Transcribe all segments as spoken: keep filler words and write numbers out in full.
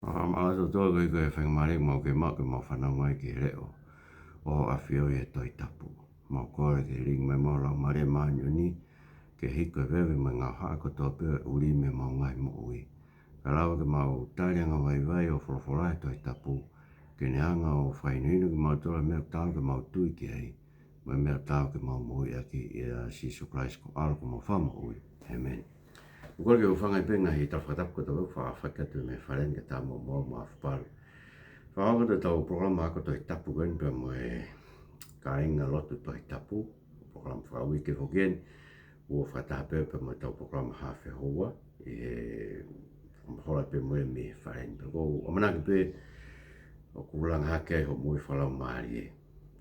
ʻOfa maʻu ʻa e ʻOtua koeʻuhi ko e faingamālie ʻoku mau maʻu ke mau fanongo ai ki he leʻo ʻo e ʻAfio ʻi he Tohi Tapu. Mau kole ke lilingi mai muʻa ho Laumālie Māʻoniʻoni ke hiko e veve mo e ngaahi haʻa kotoa pē ʻuli mei heʻemau ngaahi moʻui. Kae lava ke mau tali angavaivai ʻo e folofola ʻi he Tohi Tapu, ke ne hanga ʻo fakahinohino kimautolu ʻa e meʻa ʻoku taau ke mau tui ki ai, mo e meʻa ʻoku taau ke mau moʻui ʻaki, ʻia Sīsū Kalaisi ko ho ʻAlo ko homau Fakamoʻui. ʻĒmeni. ʻOku ou kole ke u hūfanga pē he ngaahi tala fakatapu kotoa pē ʻoku faʻa fakakakato mei he fale ni kae ʻatā muʻa mo Afu Palu. Fakaʻaonga atu ʻetau polokalama ako Tohi Tapu ko eni pea mo e kāinga lotu Tohi Tapu, polokalama fakauike foki eni, ʻoku fakataha pē pea mo ʻetau polokalama hafe houa, ʻi he hola pē mo e mei he fale ni. Pea ʻoku ou ʻamanaki pē ʻoku langa hake ai hoʻo moʻui fakalaumālie.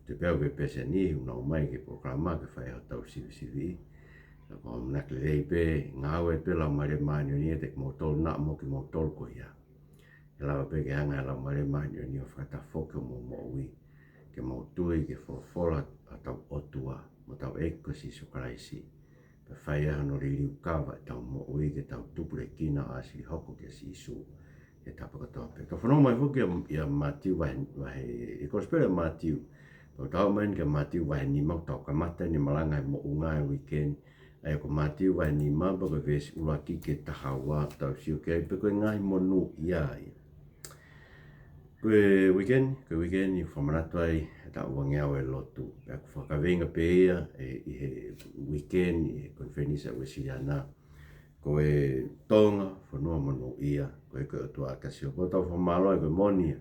Te u pehē au ki he pēseti ni ʻoku nau ō mai ki he polokalama ke fai hotau sivisiviʻi. Ka ko e ʻamanaki lelei pē, ngāue pē Laumālie Māʻoniʻoni ʻiate kimoutolu naʻa mo kimoutolu ko ia. ʻE lava pē ke hanga ʻe he Laumālie Māʻoniʻoni ʻo fakatafoki homou moʻui, ke mou tui ki he folofola ʻa hotau ʻOtua mo hotau ʻEiki ko Sīsū Kalaisi. Pea fai ai hono liliu kava ʻetau moʻui ke tau tupulekina ʻo ʻāsili hoko kia Sīsū he tapu kotoa pē. Ka fanongo mai foki ʻia, ʻia Mātiu vahe, vahe, ʻi he Kosipeli ʻa Mātiu. Pea tau ō mai eni kia Mātiu vahe nima, tau kamata eni e malanga he moʻunga he uike ni. ʻA ia ko Mātiu vahe nima pea ko e veesi ʻuluaki ki he taha ua tau sio ki ai pē ko e ngaahi monūʻia ia. Ko e uike ni, ko e uike ni ʻoku fakamanatu ai ʻa e taʻu uangeau ʻo e lotu. Pea ʻoku fakakaveinga pē ia ʻe, ʻi he uike ni, ʻi he konifelenisi ʻa e Uēsiliana, ko e Tonga, fonua monūʻia, koeʻuhi ko e ʻOtua ʻa Sihova. Ko ʻetau fakamālō ai ko e moʻoni ia.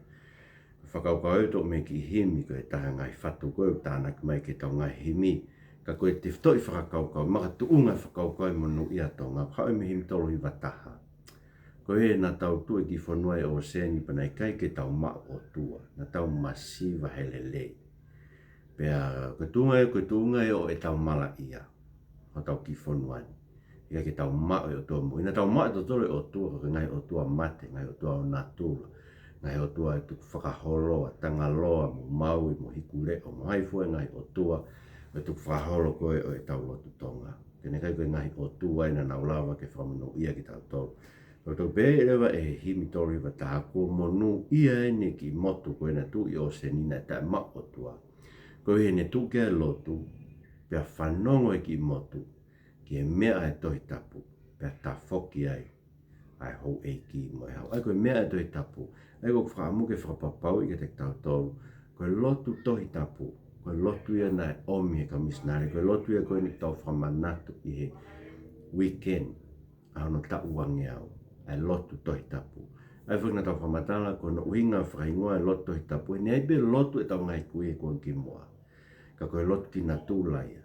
Ko e fakakaukau ʻoku toʻo mei he kiʻi himi, ko e taha e ngaahi fatu ko ē ʻoku tānaki mai ki heʻetau ngaahi himi. Ka ko e tefitoʻi fakakaukau, makatuʻunga e fakakaukau ʻo e monūʻia ʻa Tonga, ʻoku haʻu ia mei he himi tolu hiva taha. Ko ia naʻa tau tuʻu ʻi he kiʻi fonua ʻi he ʻōseni pea naʻe ʻikai ke tau maʻu ʻOtua, naʻa tau masiva he lelei. Pea ko e tuʻunga ia, ko e tuʻunga ia ʻo ʻetau malaʻia, hotau kiʻi fonua ni. ʻIkai ke tau maʻu e ʻOtua moʻui. Naʻa tau maʻu ʻe tautolu e ʻotua, ko e ngaahi ʻotua mate, ngaahi ʻotua ʻo natula, ngaahi ʻotua ʻe tukufakaholo ʻa Tangaloa mo Maui mo Hikuleʻo mo hai fua e ngaahi ʻotua ʻe tukufakaholo ko ē ʻo ʻetau lotu Tonga. Ka naʻe ʻikai ko e ngaahi ʻotua ia naʻa nau lava ke fakamonūʻia kitautolu. Ko ʻetau pehē leva ʻe he himi tolu hiva taha, kuo monūʻia eni e kiʻi motu ko ē naʻe tuʻu ʻi he ʻōseni naʻe taʻemaʻu ʻOtua. Koeʻuhi he naʻe tuʻu ki ai e lotu, pea fanongo e kiʻi motu ki he meʻa ʻa e Tohi Tapu, pea tafoki ai ʻa e houʻeiki mo e hau. ʻA ia ko e meʻa ʻa e Tohi Tapu, ʻa ia ʻoku ou fakaʻamu ke fakapapauʻi kiate kitautolu, ko e lotu Tohi Tapu, ko e lotu ia naʻe ʻomi ʻe he kau misinale, ko e lotu ia ko eni ʻoku tau fakamanatu ʻi he uike ni ʻa hono taʻu uangeau, ʻa e lotu Tohi Tapu. ʻA ia foki naʻa tau fakamatala, ko hono ʻuhinga fakahingoa e lotu Tohi Tapu, he naʻe ʻi ai pē lotu ʻetau ngaahi kui he kuonga kimuʻa. Ka ko e lotu ki natula ia.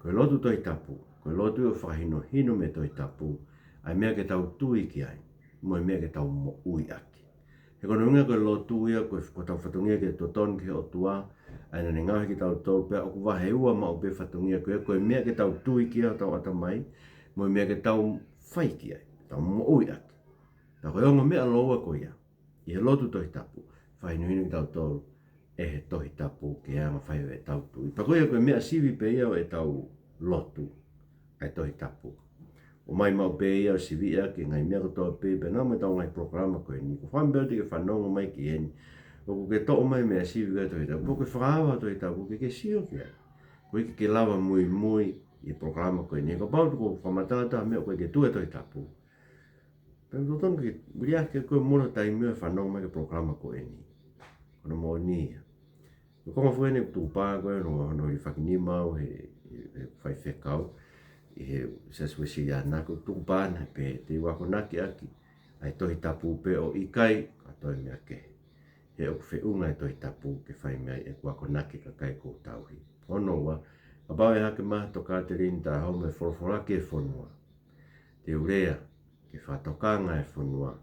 Ko e lotu Tohi Tapu, ko e lotu ia ʻoku fakahinohino mei he Tohi Tapu ʻa e meʻa ke tau tui ki ai, mo e meʻa ke tau moʻui ʻaki. He ko hono ʻuhinga ko e lotu ia, ko e, ko hotau fatongia ke totonu ki he ʻOtua, ʻa ia naʻa ne ngaohi kitautolu, pea ʻoku vahe ua maʻu pē fatongia ko ia, ko e meʻa ke tau tui ki ai ʻi hotau ʻatamai, mo e meʻa ke tau fai ki ai, tau moʻui ʻaki. Ka ko e ongo meʻa lōua ko ia, ʻi he lotu Tohi Tapu, fakahinohino kitautolu ʻe he Tohi Tapu ke anga fai ʻo ʻetau tui. Pea ko ia ko e meʻa sivi pē ia ʻo ʻetau lotu, ʻa e Tohi Tapu. ʻOmai maʻu pē ia ʻo siviʻi ʻaki e ngaahi meʻa kotoa pē, pea naʻa mo ʻetau ngaahi polokalama ko eni. Ko e fakaʻamu pē ʻoku ke fanongo mai ki heni, ʻoku ke toʻo mai e meʻa sivi ʻa e Tohi Tapu, ʻoku ke fakaava e Tohi Tapu, ʻoku ke sio ki ai, koeʻuhi ke ke lava muimui ʻi he polokalama ko eni. Kapau ʻoku fakamatala atu ha meʻa ʻoku ʻikai ke tuʻu he Tohi Tapu, pea ʻoku totonu ke liʻaki ʻe koe muʻa e taimi ʻo fanongo mai ki he polokalama ko eni. Ko hono moʻoni ia. Ko e konga foʻou eni ʻoku tukupā ko ē hono, hono hilifakinima au he, he, he faifekau ʻi he Siasi Uēsiliana, ʻoku tukupā naʻe pehē, te u akonaki ʻaki ʻa e Tohi Tapu pē ʻo ʻikai ko ha toe meʻa kehe. He ʻoku feʻunga e Tohi Tapu ke fai mei ai ʻeku akonaki ki he kakai kuo u tauhi. Hono ua, kapau ʻe hake mai ha tokāteline taʻehāmai mo e folofola ki he fonua, te u lea ki he fakatokanga ʻa e fonua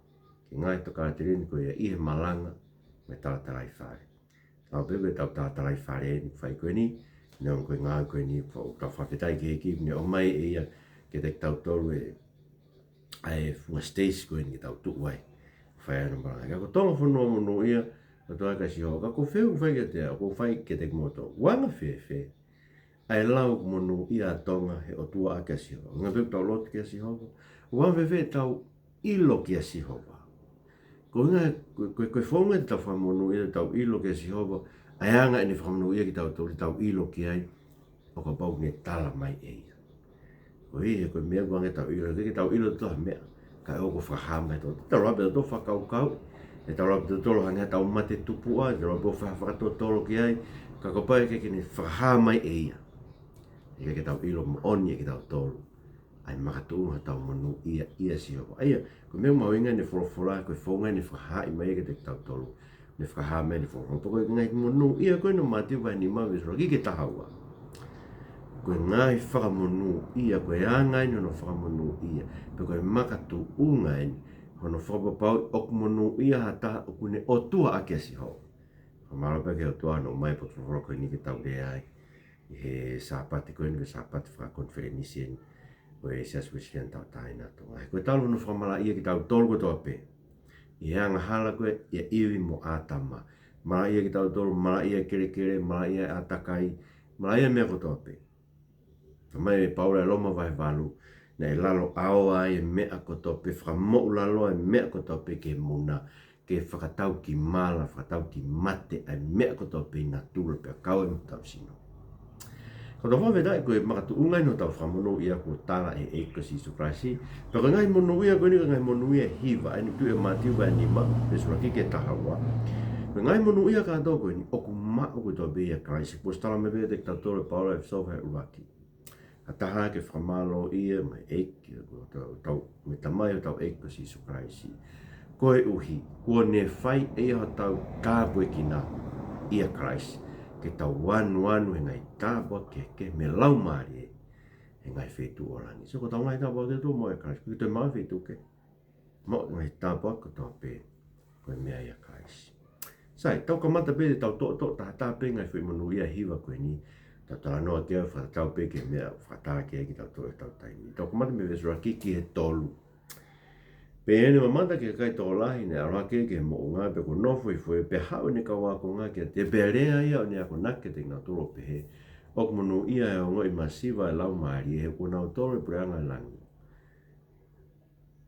ki he ngaahi tokāteline ko ia ʻi he malanga mo e talatalaifale. Tau pehē ko ʻetau talatalaifale eni ʻoku fai ko eni, neongo ko e ngāue ko eni, ʻoku tau fakafetaʻi ki he ʻEiki ne ʻomai ʻe ia kiate kitautolu e, ʻa e funga siteisi ko eni ke tau tuʻu ai ʻo fai ai ʻa e malanga. Ka ko Tonga fonua monūʻia, ko e ʻOtua ʻa Sihova. Ka ko e fehuʻi ʻoku ou fai kiate, ʻoku ou fai kiate kimoutolu, ʻoku anga fēfē ʻa e lau ʻoku monūʻia ʻa Tonga he ʻOtua ʻa Sihova? ʻUhinga pē ʻoku tau lotu kia Sihova. ʻOku anga fēfē ʻetau ʻilo kia Sihova? Ko e ʻuhinga, ko, ko, ko e founga ʻetau fakamonūʻia, ʻetau ʻilo kia Sihova, ʻa e anga ʻene fakamonūʻia kitautolu, ʻetau ʻilo ki ai, ʻo kapau ʻoku ne tala mai ʻe ia. Ko ia, he ko e meʻa ʻoku ʻikai ke tau ʻilo, ʻikai ke tau ʻilo ʻe tautolu ha meʻa, kae ʻoua kuo fakahā mai ʻe tautolu. Te tau ʻalu pē ʻo fakakaukau, te tau ʻalu pē ʻo tala ange ʻetau mate tupuʻa, te tau ʻalu pē ʻo fai ha fakatotolo ki ai, ka kapau ʻe ʻikai ke ne fakahā mai ʻe ia, ʻikai ke tau ʻilo moʻoni ʻe kitautolu ʻa e makatuʻunga ʻetau monūʻia ʻia Sihova. ʻA ia, ko e meʻa mahuʻinga ʻene folofola, ko e founga ʻene fakahaaʻi mai kiate kitautolu, ʻene fakahā mai ʻene folofola. Pea ko e ngaahi monūʻia ko eni ʻo Mātiu vahe nima veesi ʻuluaki ki he taha ua, ko e ngaahi fakamonūʻia, ko e anga eni hono fakamonūʻia, pe ko e makatuʻunga eni hono fakapapauʻi ʻoku monūʻia ha taha ʻoku ne ʻOtua ʻaki ʻa Sihova. Fakamālō pē ki he ʻOtua hono ʻomai e folofola ko eni ke tau lea ai ʻi he Sāpate ko eni, ko e Sāpate fakakonifelenisi eni ʻo e Siasi Uēsiliana Tauʻatāina ʻa Tonga. He ko e talu hono fakamalaʻia kitautolu kotoa pē ʻi he angahala ko ē ʻia ʻIvi mo ʻĀtama. Malaʻia kitautolu, malaʻia e kelekele, malaʻia e ʻātakai, malaʻia e meʻa kotoa pē. Talamai ʻe Paula ʻi Loma vahe valu, naʻe lalo ʻaoa ai e meʻa kotoa pē, fakamoʻulaloa e meʻa kotoa pē ki he muna, ke fakatau ki mala, fakatau ki mate ʻa e meʻa kotoa pē ʻi natula pea kau ai mo hotau sino. Ko e fakafetaʻi ko e makatuʻunga eni hotau fakamonūʻia kuo tala ʻe he ʻEiki ko Sīsū Kalaisi. Pea ko e ngaahi monūʻia ko eni ko e ngaahi monūʻia ʻe hiva, ʻa eni ʻoku tuʻu ʻi Mātiu vahe nima, veesi ʻuluaki ki he taha ua. Ko e ngaahi monūʻia kātoa ko eni ʻoku maʻu kotoa pē ʻia Kalaisi. Kuo ʻosi tala mai pē kiate kitautolu ʻe Paula ʻi ʻEfesō vahe ʻuluaki. Ha taha ke fakamālōʻia mei he ʻEiki, ko hotau, hotau, mei he Tamai ʻo hotau ʻEiki ko Sīsū Kalaisi. Koeʻuhi, kuo ne fai ʻe ia hotau tāpuekina ʻia Kalaisi, ke tau anuanu he ngaahi tāpuaki kehekehe mei he Laumālie, he ngaahi feituʻu ʻo langi. So, ko hotau ngaahi tāpuaki ʻoku tau maʻu ʻia Kalaisi, ʻoku ʻikai toe maʻu he feituʻu kehe. Maʻu e ngaahi tāpuaki kotoa pē ko e meʻa ʻia Kalaisi. Sai, tau kamata pē, tau toʻotoʻo tahataha pē ngaahi foʻi monūʻia ʻe hiva ko eni. Tau talanoa ki ai, fakatatau pē ki he meʻa ʻoku fakatala ki ai kitautolu ʻi heʻetau taimi. Tau kamata mei he veesi ʻuluaki ki he tolu. Pea ʻi heʻene mamata ki he kakai tokolahi, naʻe ʻalu hake ki he moʻunga, pea kuo nofo hifo ia, pea haʻu ʻene kau ākonga kiate ia, pea lea ia ʻo ne akonaki kiate kinautolu ʻo pehē, ʻOku monūʻia ʻa e ongoʻi masiva ʻa e Laumālie, he ʻoku ʻonautolu ʻa e puleʻanga ʻo e langi.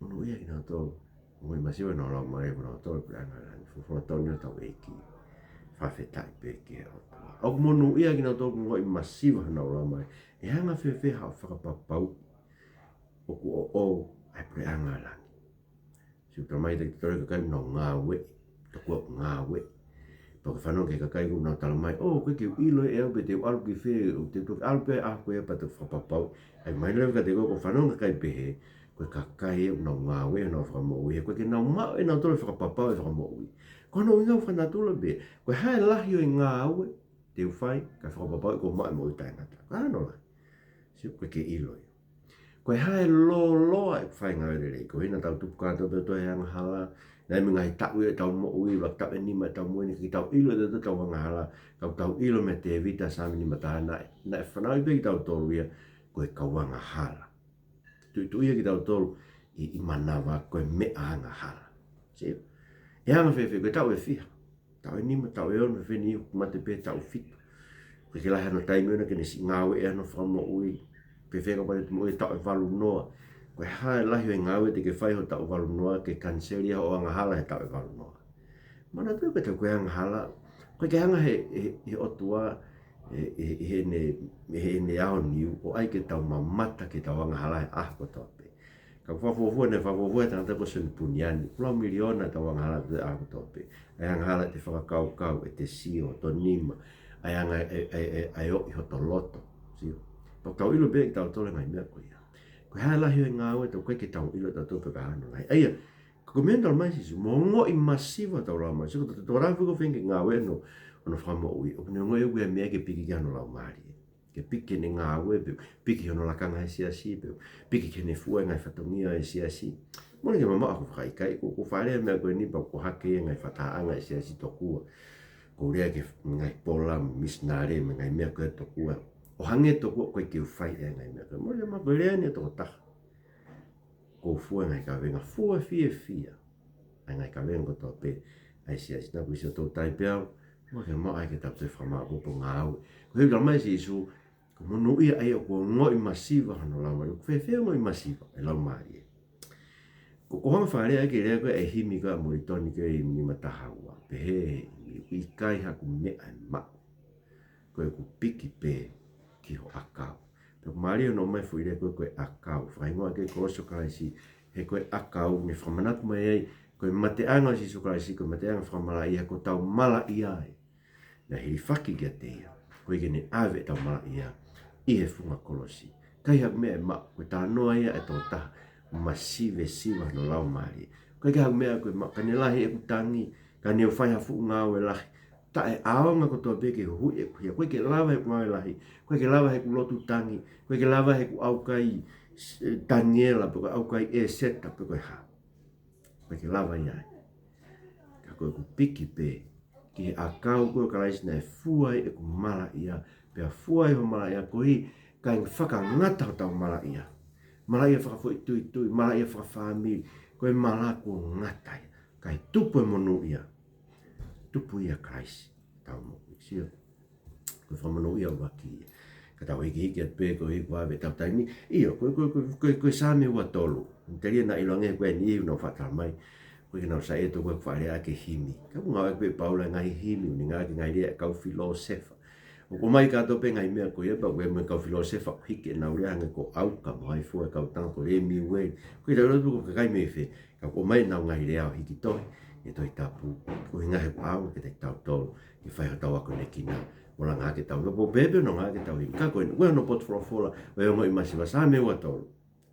Monūʻia kinautolu ʻoku ongoʻi masiva ʻenau laumālie, ʻoku ʻonautolu ʻa e puleʻanga ʻo e langi. Folofola tonu ia ʻa hotau ʻEiki. Fakafetaʻi pē ki he ʻOtua. ʻOku monūʻia kinautolu ʻoku ongoʻi masiva honau laumālie. ʻE anga fēfē haʻo fakapapauʻi ʻoku ʻoʻou ʻa e puleʻanga ʻo e langi? Sio, talamai kiate kitautolu ʻe he kakai ʻoku nau ngāueʻi, tokua ʻoku ngāueʻi. Pea ʻoku fanongo ki he kakai ʻoku nau talamai, ʻō, ʻoku ʻikai ke u ʻilo ʻe au pe te u ʻalu ki fē, ʻo te u toki ʻalu pē ʻaho ko ia pea toki fakapapauʻi. ʻAi mai leva kiate koe, ʻoku fanongo ki he kakai pehē, ko e kakai ē ʻoku nau ngāueʻi honau fakamoʻui, he ʻoku ʻikai ke nau maʻu ʻe nautolu e fakapapau ʻo e fakamoʻui. Ko hono ʻuhinga ʻoku fakanatula pē, ko e hā e lahi ʻo e ngāue te u fai, kae fakapapauʻi ʻoku ou maʻu e moʻui taʻengata? Ko e hā hono lahi? Sio, ʻoku ʻikai ke ʻilo ia. Ko e hā e lōloa ʻeku faingāue lelei? Ko e hā ʻetau tupu kātoa pē ʻo toe angahala? Naʻe ʻi ai mo e ngaahi taʻu ʻi heʻetau moʻui, ʻuluaki taʻu ʻe nima ʻetau moʻui ni, ʻikai ke tau ʻilo ʻe tautolu ʻetau angahala, ka ʻoku tau ʻilo mei he Tēvita, Saame nima taha, naʻe, naʻe fanauʻi pē kitautolu ia ko e kau angahala. Tuʻituʻia kitautolu ʻi, ʻi manava ko e meʻa angahala. Sio? ʻE anga fēfē, ko e taʻu ʻe fiha? Taʻu ʻe nima, taʻu ʻe ono, fēfē ni ʻoku mate pē taʻu fitu. ʻOku ʻikai ke lahi hano taimi ʻona ke ne siʻi ngāueʻi hono fakamoʻui. Fēfē kapau te moʻui taʻu ʻe valu noa? Ko e hā e lahi ʻo e ngāue te ke fai ho taʻu valu noa ke kaniseli ia hoʻo angahala he taʻu ʻe valu noa? Manatuʻi pē ʻoku ʻikai ko e angahala, ʻoku ʻikai ke hanga he, he, he ʻOtua, he, he, heʻene, heʻene aoniu, ʻo ʻai ke tau mamata ki heʻetau angahala he ʻaho kotoa pē. Ka ʻoku fakafuofua, naʻe fakafuofua e tangata ko Soni Puniani, ʻoku laui miliona ʻetau angahala he ʻaho kotoa pē. ʻA e angahala ʻete fakakaukau, ʻete sio, hoto nima, ʻa e anga e, e, e, e ʻoʻi hoto loto. Sio? Pea ʻoku tau ʻilo pē ʻe kitautolu e ngaahi meʻa ko ia. Ko e hā e lahi ʻo e ngāue, ʻoku ʻikai ke tau ʻilo ʻe tautolu pe ko e hā hono lahi. ʻA ia, ka ko e meʻa ʻoku talamai ʻe Sīsū, mo e ongoʻi masiva ʻetau laumālie. Sio, ko e tokolahi ko ē ʻoku feinga ke ngāue hono, hono fakamoʻui, ʻoku ne ongoʻi ʻoku ʻi ai e meʻa ke piki ki ai hono laumālie. Ke piki ki heʻene ngāue, pe piki ki hono lakanga he siasi, pe piki ki heʻene fua e ngaahi fatongia ʻo e siasi. Mole ke mamaʻo ʻaku fakaʻikaiʻi, ko, ko e fakalea e meʻa ko eni pea ʻoku hake ia he ngaahi fakatahaʻanga ʻo e siasi tokua. Ko e lea ki he ngaahi pola, misinale, mo e ngaahi meʻa ko ē tokua. ʻO hangē tokua ʻoku ʻikai ke u fai e ngaahi meʻa ko ē. Mole ke mamaʻo, ko e lea eni ʻa e tokotaha. Ko e fua e ngaahi kavenga, fua fiefia ʻa e ngaahi kavenga kotoa pē ʻa e siasi. Naʻa ku ʻi siʻotau tai pē au, mole ke mamaʻo ai ke tau toe fakamāʻopoʻopo ngāue. Ko e hā ʻoku talamai ʻe Sīsū, ʻoku monūʻia ʻa ia ʻoku ongoʻi masiva hono laumālie. ʻOku fēfē ongoʻi masiva e laumālie? Ko, ko e hanga fakalea ki he lea ko ē ʻa e himi ko ē ʻa Molitoni ko ē ʻi he nima taha ua. Pehē, ʻikai haku meʻa ʻe maʻu. Ko ʻeku piki pē ki ho ʻakau. Pea ʻoku mālie hono ʻomai e foʻi lea ko ē ko e ʻakau. Fakahingoa ʻaki e kolosi ʻo Kalaisi, he ko e ʻakau, ne fakamanatu mai ai, ko e mateʻanga ʻo Sīsū Kalaisi, ko e mateʻanga fakamalaʻia, ko hotau malaʻia ē. Naʻe hilifaki kiate ia, koeʻuhi ke ne ʻave ʻetau malaʻia ʻi he funga kolosi. ʻIkai haku meʻa ʻe maʻu, ko e talanoa ia ʻa e tokotaha masivesiva hono laumālie. ʻIkai ke haku meʻa ko ē ʻe maʻu, ka ne lahi ʻeku tangi, ka ne u fai ha fuʻu ngāue lahi. Taʻeʻaonga kotoa pē ke huhuʻi ʻeku hia, ʻikai ke lava ʻeku ngāue lahi, ʻikai ke lava ʻeku lotu tangi, ʻikai ke lava ʻeku ʻaukai, eh, Taniela, pe ko e ʻaukai ʻEseta, pe ko e hā. ʻIkai ke lava ia ai. Ka ko ʻeku piki pē ki he ʻakau ko ē ʻo Kalaisi naʻe fua ai ʻeku malaʻia, pea fua ai ho malaʻia, koeʻuhi kae fakangata hotau malaʻia. Malaʻia fakafoʻituitui, malaʻia fakafāmili, ko e malaʻia kuo ngata ia. Kae tupu e monūʻia. Tupu ia ʻia Kalaisi. Tau moʻui, sio. Ko e fakamonūʻia ʻuluaki ia. Ka tau hikihiki atu pē koeʻuhi ko e ʻave ʻetau taimi. ʻIo, ko, ko, ko, ko, ko e Saame ua tolu. Telia naʻa ʻiloange ko eni ʻi heʻenau faʻa tala mai. ʻOku ʻikai ke nau saiʻia ʻe he tokoua ʻoku faʻa lea ʻaki e himi. Ka ʻoku ngāueʻaki pē ʻe Paula e ngaahi himi, ne ngāueʻaki e ngaahi lea ʻa e kau filōsefa. ʻOku ʻomai kātoa pē e ngaahi meʻa ko ia, pea ʻoku ʻi ai mo e kau filōsefa ʻoku hiki ʻenau lea hangē ko ʻAuka mo Haifua, e kau tangata ko Lemiueli. Ko e tau lotu ko e kakai mei fē, ka ʻoku ʻomai ʻenau ngaahi lea ʻo hiki tohi ʻi he Tohi Tapu, ko e ʻuhinga he ʻoku ʻaonga kiate kitautolu ke fai hotau akonekina, ʻo langa hake ʻetau nofo, pehē pē hono ngāueʻaki ʻetau himi. Ka ko eni, ʻoku ʻi ai hono potu folofola ʻo e ongoʻi masiva, Saame ua tolu.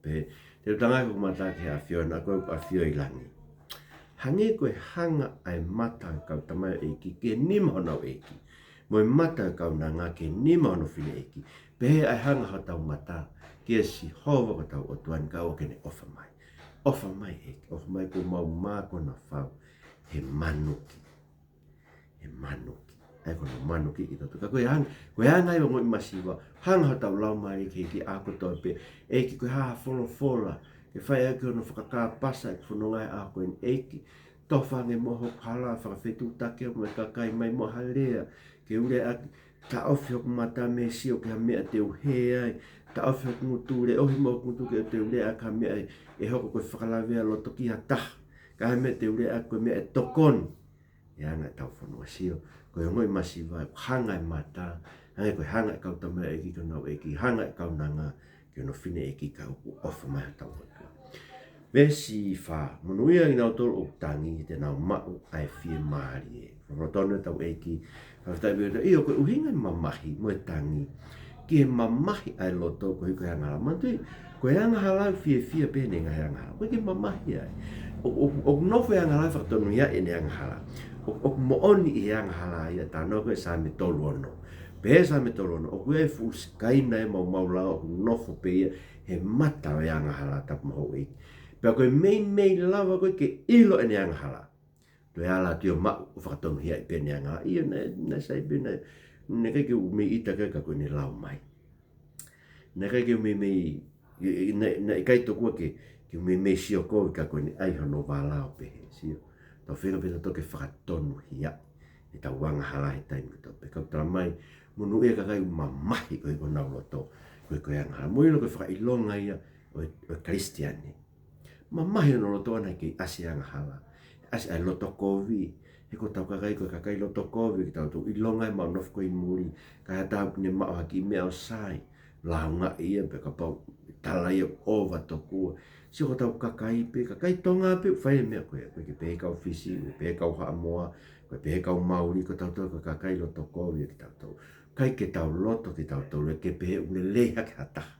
Pehē, te u tala ange hoku mata ki he ʻAfiona, ko ʻeku ʻAfio ʻi langi. Hangē ko e hanga ʻa e mata ʻo e kau tamaioʻeiki ki he nima honau ʻeiki, mo e mata ʻo e kaunanga ki he nima hono fineʻeiki, pehē ʻa e hanga hotau mata kia Sihova ko hotau ʻOtua ni, ka ʻoua ke ne ʻofa mai. ʻOfa mai ʻEiki, ʻofa mai kuo mau mākona fau he manuki. He manuki. ʻA ia ko hono manuki kitautolu. Ka ko e anga, ko e anga ia ʻo e ongoʻi masiva, hanga hotau laumālie ki he ʻEiki ʻaho kotoa pē. ʻEiki, ko e hā ha folofola ke fai ʻaki hono fakakāpasa ʻeku fononga he ʻaho ko eni, ʻEiki. Tofa ange muʻa hoku hala, fakafetuʻutaki au mo e kakai, ʻomai muʻa ha lea ke u lea ʻaki. Taʻofi hoku mata mei he sio ki ha meʻa te u hē ai. Taʻofi hoku ngutu, leʻohi muʻa hoku ngutu ke te u lea ʻaki ha meʻa ʻe, ʻe hoko ko e fakalavea loto ki ha taha. Ka ha meʻa te u lea ʻaki ko e meʻa ʻe tokoni ki he anga ʻetau fonua, sio. Ko e ongoʻi masiva, hanga e mata, hangē ko e hanga e kau tamaioʻeiki ki honau ʻeiki, hanga e kaunanga ki hono fineʻeiki, ka ʻoku ʻofa mai hotau ʻOtua. Veesi fā, monūʻia ʻa kinautolu ʻoku tangi, he te nau maʻu ʻa e fiemālie. Folofola tonu ʻetau ʻEiki, fakafetaʻi pē ʻOtua, ʻio, ko e ʻuhinga e mamahi mo e tangi ki he mamahi ʻa e loto koeʻuhi ko e angahala. Manatuʻi, ko e angahala ʻoku fiefia pē ʻene ngaahi angahala. ʻOku ʻikai ke mamahi ai. ʻO, ʻo, ʻoku nofo e angahala fakatonuhiaʻi ʻene angahala. ʻO, ʻoku moʻoni ʻi he angahala ia, talanoa ko ē Saame tolu ono. Pehē Saame tolu ono, ʻoku ʻi ai e fuʻu sikaina ʻe maumau lao ʻoku nofo pē ia he mata ʻo e angahala, tapu mo houʻeiki. Pea ko e meimei lava ko ē ke ʻilo ʻene angahala, toe ala atu ia ʻo maʻu ʻo fakatonuhiaʻi pē ʻene angahala. ʻIo, naʻe, naʻe sai pē, naʻe, naʻe ʻikai ke u meimei ʻita ka ko ʻene lau mai. Naʻe ʻikai ke u meimei, i, i, naʻe, naʻe ʻikai tokua ke, ke u meimei sio kovi ka ko ʻene ʻai hono vala ʻo pehē, sio. Tau feinga pē tautolu ke fakatonuhiaʻi ʻetau angahala he taimi kotoa pē. Ka ʻoku tala mai, monūʻia e kakai ʻoku mamahi koeʻuhi ko honau loto koeʻuhi ko e angahala. Mou ʻilo ko e fakaʻilonga ia ʻo e, ʻo e Kalisitiane. Mamahi hono loto ʻana he kei ʻasi e angahala. ʻAsi ʻa e loto kovi. He ko hotau kakai ko e kakai loto kovi kitautolu. ʻIlonga ʻemau nofo ko ē ʻi muli, ka ʻi ai ha taha ʻoku ne maʻu ha kiʻi meʻa ʻo sai, lāungaʻi ia pea kapau ʻe tala ia ʻoku ʻova tokua. Sio, ko hotau kakai pē, kakai Tonga pē ʻoku fai e meʻa ko ē. ʻOku ʻikai ke pehē kau Fisi, ʻoku ʻikai ke pehē kau Haʻamoa, ʻoku ʻikai ke pehē kau Mauli, ko tautolu ko e kakai loto kovi ʻa kitautolu. ʻIkai ke tau loto kitautolu ke pehē ʻoku lelei hake ha taha.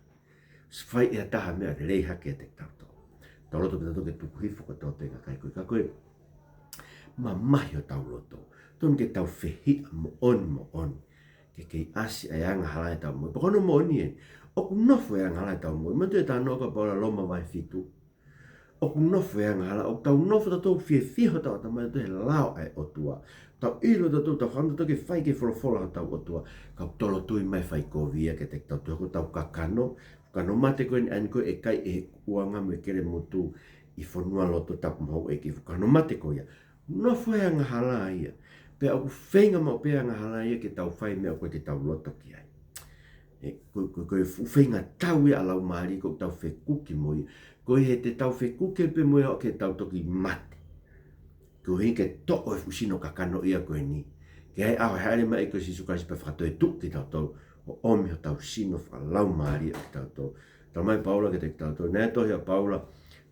Fai ʻe ha taha ha meʻa lelei hake ʻiate kitautolu. Tau loto kitautolu ke tuku hifo kotoa pē e kakai ko ē, ka ko e mamahi hotau loto. Tonu ke tau fehiʻa moʻoni moʻoni ke kei ʻasi ʻa e angahala ʻi heʻetau moʻui. Pea ko hono moʻoni ē, ʻoku nofo e angahala ʻi heʻetau moʻui. Manatuʻi e talanoa ko ē ʻa Paula, Loma vahe fitu. ʻOku nofo e angahala, ʻoku tau nofo tautolu fiefia hotau ʻatamai tautolu he lao ʻa e ʻOtua. Tau ʻilo tautolu, tau fakaʻamu tautolu ke fai, ke folofola hotau ʻOtua. Ka ʻoku tolotui mai e fai kovi ia kiate kitautolu, ko hotau kakano. Kakano mate ko eni, ʻa eni ko ē ʻikai ʻe he ʻuanga mo e kelemutu ʻi fonualoto, tapu mo houʻeiki. Kakano mate ko ia. Nofo e angahala ia. Pea ʻoku feinga maʻu pē e angahala ia ke tau fai e meʻa ʻoku ʻikai ke tau loto ki ai. ʻE, ko, ko, ko e fuʻu feinga tau ia ʻa e laumālie ʻoku tau fekuki mo ia. Ko ia he te tau fekuki pē mo ia ʻo ke tau toki mate. Koeʻuhi ke toʻo e fuʻu sino kakano ia ko eni. Ke ʻi ai e ʻaho ʻe hāʻele mai ai ko Sīsū Kalaisi pea fakatoetuʻu kitautolu ʻo ʻomi hotau sino fakalaumālie ʻo kitautolu. Talamai ʻe Paula kiate kitautolu, naʻe tohi ʻa Paula,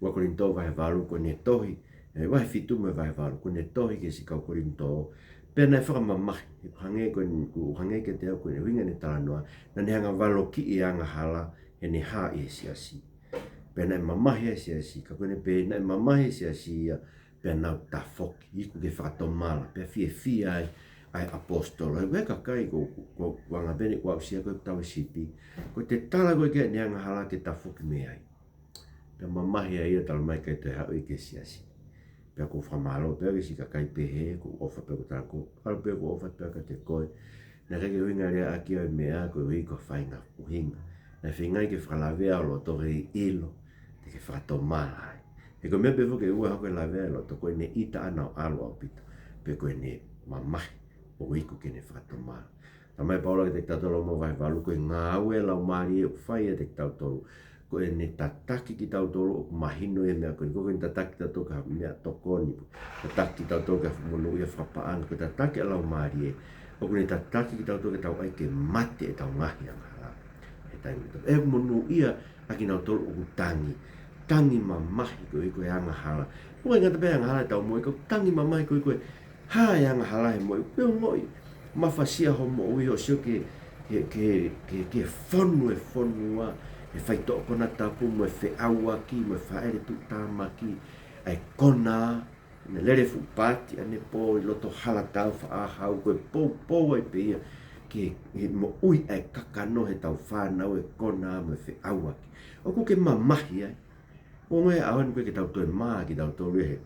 ua Kolinitō vahe valu, ko ʻene tohi, ē, vahe fitu mo e vahe valu, ko ʻene tohi ki he siʻi kau Kolinitō, pea naʻe fakamamahi, ʻoku hangē ko eni, ʻoku hangē kiate au ko ʻene ʻuhinga ʻene talanoa, naʻa ne hanga ʻo valokiʻi e angahala heʻene hā ʻi he siasi. Pea naʻe mamahi ʻa e siasi, ka ko ʻene pehē naʻe mamahi ʻa e siasi ia, pea nau tafoki, iku ke fakatomala, pea fiefia ai ʻa e ʻaposetolo. He ko e kakai ko, ko, ko anga pē eni ʻoku aʻusia ko ē ʻetau sipi, ko e tala ko ē ki heʻene angahala ke tafoki mei ai. Pea mamahi ai ia, talamai ʻikai toe haʻu ia ki he siasi. Pea ʻoku ou fakamālō pē au ki he siʻi kakai pehē, ʻoku ou ʻofa pē au, ʻoku ou tala atu, ʻalu pē ʻoku ou ʻofa pē au kiate koe. Naʻe ʻikai ke ʻuhinga leva ʻaki au e meʻa ko e ʻuhi ko e faʻahinga ʻuhinga. Naʻe feinga ke fakalaveʻi ʻa e loto ke ʻilo te ke fakatomala ai. He ko e meʻa pē foki ʻe ua ʻi hoʻo laveʻi e loto, ko ʻene ʻita ʻaʻana ʻo ʻalu ʻaupito, pe ko ʻene mamahi ʻo iku ke ne fakatomala. Talamai ʻe Paula kiate kitautolu ʻi Loma vahe valu, ko e ngāue ʻa e Laumālie ʻoku fai ʻiate kitautolu, ko ʻene tataki kitautolu ʻoku mahino ia e meʻa ko eni, ʻoku ʻikai ko ʻene tataki kitautolu ki ha meʻatokoni, tataki kitautolu ki ha monūʻia fakapaʻanga, ko e tataki ʻa e Laumālie, ʻoku ne tataki kitautolu ke tau ʻai ke mate ʻetau ngaahi angahala. He taimi kotoa. He ʻoku monūʻia ʻa kinautolu ʻoku tangi, tangi mamahi koeʻuhi ko e angahala. ʻOku ʻikai ngata pē he angahala ʻetau moʻui, ka ʻoku tangi mamahi koeʻuhi ko e hā e angahala he moʻui, pea ʻoku ongoʻi mafasia hoʻo moʻui ʻo sio ki he, ki he, ki he, ki he fonu e fonua, he faitoʻo konatapu mo e feʻauaki mo e fāʻele tuʻutāmaki, ʻa e kona, naʻe lele fuʻu pāti ʻanepō ʻi loto Halatau Faʻahau, ko e poupou ai pē ia ki he moʻui ʻa e kakano heʻetau fānau, e kona mo e feʻauaki. ʻOku ke mamahi ai. ʻOku ongoʻi he ʻaho ni ʻoku ʻikai ke tau toe mā kitautolu ia he,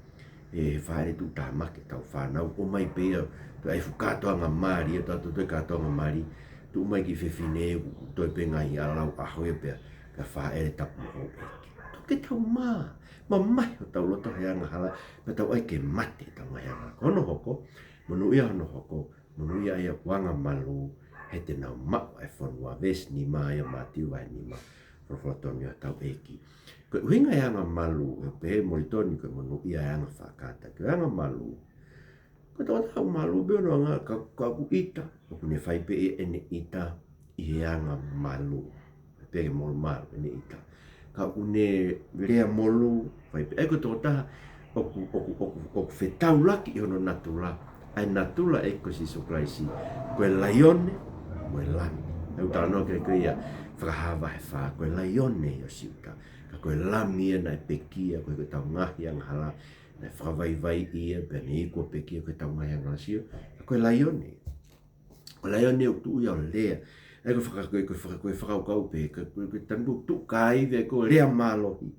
he fāʻele tuʻutāmaki ʻetau fānau. ʻOmai pē ia, toe ʻai e fuʻu kātoanga mali, ʻe tau toe kātoanga mali, tuʻu mai e kiʻi fefine, ʻoku toe pē ngaahi ʻalu ʻaho ia pea, pea fāʻele tapu mo houʻeiki. Tau ke tau mā, mamahi hotau loto he angahala, pea tau ʻai ke mate ʻetau ngaahi angahala. Ko hono hoko, monūʻia hono hoko, monūʻia ʻa ia ʻoku angamalū, he te nau maʻu ʻa e fonua, veesi nima ia, Mātiu vahe nima, folofola tonu ia hotau ʻEiki. Ko e ʻuhinga e angamalū, ʻoku pehē ʻe Molitoni ko e monūʻia e anga fakakātaki. Ko e angamalū, ko e tokotaha ʻoku malū pē hono anga, ka, ka ʻoku ʻita, ʻoku ne fai pē ʻene ʻita ʻi he angamalū. Pea ke molumalu ʻene ʻita. Ka ʻoku ne lea molū, fai pē. ʻA ia ko e tokotaha ʻoku, ʻoku, ʻoku, ʻoku fetaulaki ʻi hono natula. ʻA e natula ʻo e ʻEiki ko Sīsū Kalaisi, ko e laione mo e lami. ʻOku talanoa ki ai ko ia ʻi Fakahā vahe fā, ko e laione ʻo Siuta, ka ko e lami ia naʻe pekia koeʻuhi ko ʻetau ngaahi angahala, naʻe fakavaivaiʻi ia, pea ne iku ʻo pekia koeʻuhi ko ʻetau ngaahi angahala, sio. Ka ko e laione. Ko e laione ʻoku tuʻu ia ʻo lea. ʻA ia ko e faka-, ko e, ko e faka-, ko e fakakaukau pē, ka ko e, ko e taimi ʻoku tuʻu kāivi ai ko e lea mālohi.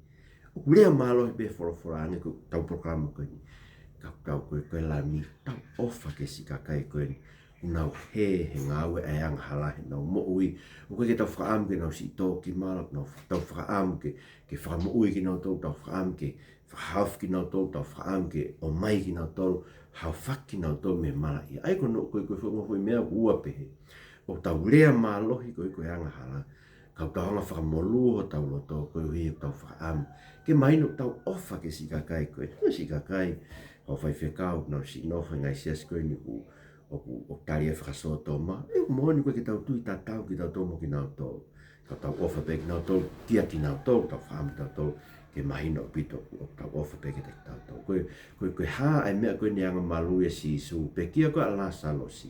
ʻOku lea mālohi pē e folofola, hangē ko ʻetau polokalama ko eni. Ka, ka ko e, ko e lami, tau ʻofa ki he siʻi kakai ko eni. ʻOku nau hē he ngāue ʻa e angahala heʻenau moʻui. ʻOku ʻikai ke tau fakaʻamu ke nau siʻi tō ki mala, nau, tau fakaʻamu ke, ke fakamoʻui kinautolu, tau fakaʻamu ke fakahaofi kinautolu, tau fakaʻamu ke ʻomai kinautolu, haofaki kinautolu mei he malaʻia. ʻA ia ko hono, ko e, ko e foʻi, foʻi meʻa ʻoku ua pehē. ʻOku tau lea mālohi koeʻuhi ko e angahala, ka ʻoku tau hanga ʻo fakamolū hotau loto koeʻuhi ʻoku tau fakaʻamu ke mahino ʻoku tau ʻofa ki he siʻi kakai ko ē. Ko e siʻi kakai, ʻoku faifekau, nau siʻi nofo he ngaahi siasi ko eni ʻoku ʻoku, ʻoku tali e fakasōtoma, ʻe ʻoku moʻoni ʻoku ʻikai ke tau tui tatau kitautolu mo kinautolu. Ka tau ʻofa pē kinautolu, kia kinautolu, tau fakaʻamu kitautolu ke mahino ʻaupito ʻoku tau ʻofa pē kiate kitautolu. Ko e, ko e, ko e hā ʻa e meʻa ko eni e angamalū ʻa Sīsū, pekia ko ē ʻa Lāsalosi.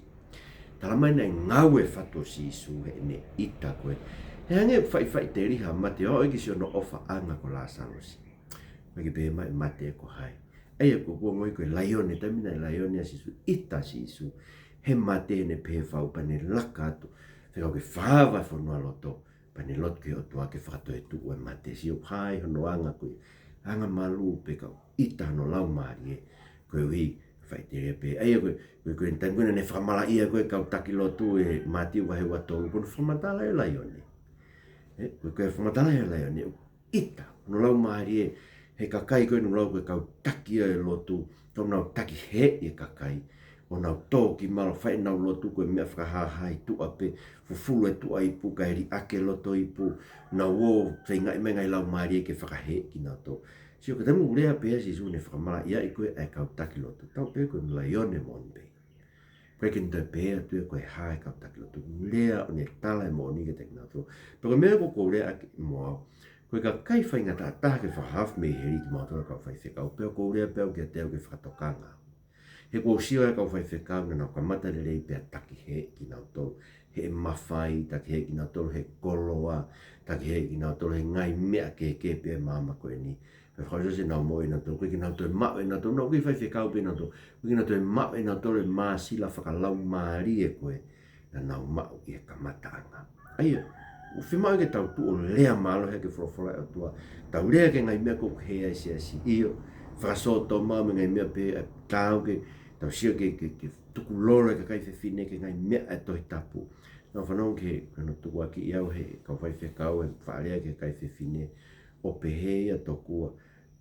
Talamai naʻe ngāue fatu ʻa Sīsū heʻene ʻita ko ē. He hangē ʻoku faʻifaʻiteliha mate, ʻo ʻikai ke siʻi hono ʻofaʻanga ko Lāsalosi. Mai ke pehē mai mate ko hai. ʻA ia ko, ʻoku ongoʻi ko e laione, taimi naʻe laione ʻa Sīsū, ʻita ʻa Sīsū he mate, heʻene pehē fau pea ne laka atu, fekau ke fakaava e fonualoto, pea ne lotu ki he ʻOtua ke fakatoetuʻu e mate. Sio, ʻoku hā ʻi hono anga ko e angamalū pea ʻoku ʻita hono laumālie, koeʻuhi faʻiteliha pē. ʻA ia ko e, ko e, ko e taimi ko ē naʻa ne fakamalaʻia ko ē e kau taki lotu ʻi Mātiu vahe ua tolu, ko hono fakamatala ʻo e laione. Ē, ko e, ko e fakamatala ʻo e laione, ʻita hono laumālie he kakai ko ē naʻa nau lau ko e kau taki ʻo e lotu, ʻoku nau taki hē ʻi he kakai. ʻo nau tō ki māmani, fai ʻenau lotu ko e meʻa fakahāhā ʻi tuʻa pē, fufulu e tuʻa ipu kae liʻaki e loto ipu, nau ō feingaʻi mai e ngaahi laumālie ke fakahēʻi kinautolu. Sio, ka te mou lea pē ʻa Sīsū ne fakamalaʻiaʻi ko ē ʻa e kau taki lotu. Tau pehē ko e laione moʻoni pē. Ko e keni te pehē atu ē ko e hā e kau taki lotu. Lea ʻo ne tala e moʻoni kiate kinautolu. Pea ko e meʻa ko ē ʻoku ou lea ʻaki mo au, ko e kakai faingataʻa taha ke fakahaofi mei heli kimautolu kau faifekau. Pea ʻoku ou lea pē au kiate au ke fakatokanga. He kuo u sio e kau faifekau naʻa nau kamata lelei pea takihēʻi kinautolu he mafai, takihēʻi kinautolu he koloa, takihēʻi kinautolu he ngaahi meʻa kehekehe pē ʻo e māmani ko eni. Pea fakaʻosi ʻenau moʻui ʻanautolu, ko e kinautolu ʻe maʻu ʻenautolu, nau kei faifekau pē ʻenautolu, ko e kinautolu ʻe maʻu ʻenautolu e māsila fakalaumālie ko ē naʻa nau maʻu ʻi he kamataʻanga. ʻA ia, ʻoku fiemaʻu ke tau tuʻu ʻo lea mālohi ki he folofola ʻa e ʻOtua. Tau lea ki he ngaahi meʻa ʻoku hē ai e siasi. ʻIo, fakasōtoma mo e ngaahi meʻa pehē, ʻa, tau ke, tau sio ke, ke, ke tukulolo e kakai fefine ki he ngaahi meʻa ʻa e Tohi Tapu. Naʻa ku fanongo ki he, ko hono tukuakiʻi au ʻe he kau faifekau ʻe fakalea ki he kakai fefine, ʻo pehē ia tokua,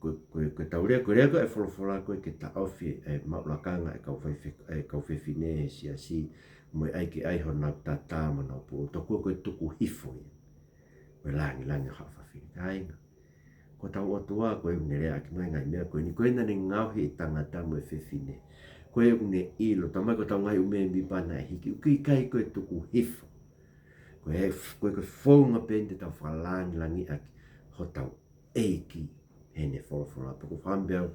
ko, ko, ko e tau lea, ko e lea ko ē ʻa e folofola ko ē ke taʻofi e maʻu lakanga ʻa e kau faife-, ʻa e kau fefine he siasi, mo e ʻai ke ʻai honau tatā mo honau pulu. Tokua ko e tuku hifo ia. Ko e langilangi ʻo haʻa fafine. Kāinga, ko hotau ʻOtua ko ē ʻoku ne lea ʻaki mai e ngaahi meʻa ko eni, ko ē naʻa ne ngaohi e tangata mo e fefine. Ko ē ʻoku ne ʻilo, talamai ko hotau ngaahi ʻū mēmipa naʻe hiki, ʻoku ʻikai ko e tuku hifo. Ko e, ko e, ko e founga pē eni te tau fakalangilangiʻaki hotau ʻEiki heʻene folofola. Pea ʻoku ou fakaʻamu pē au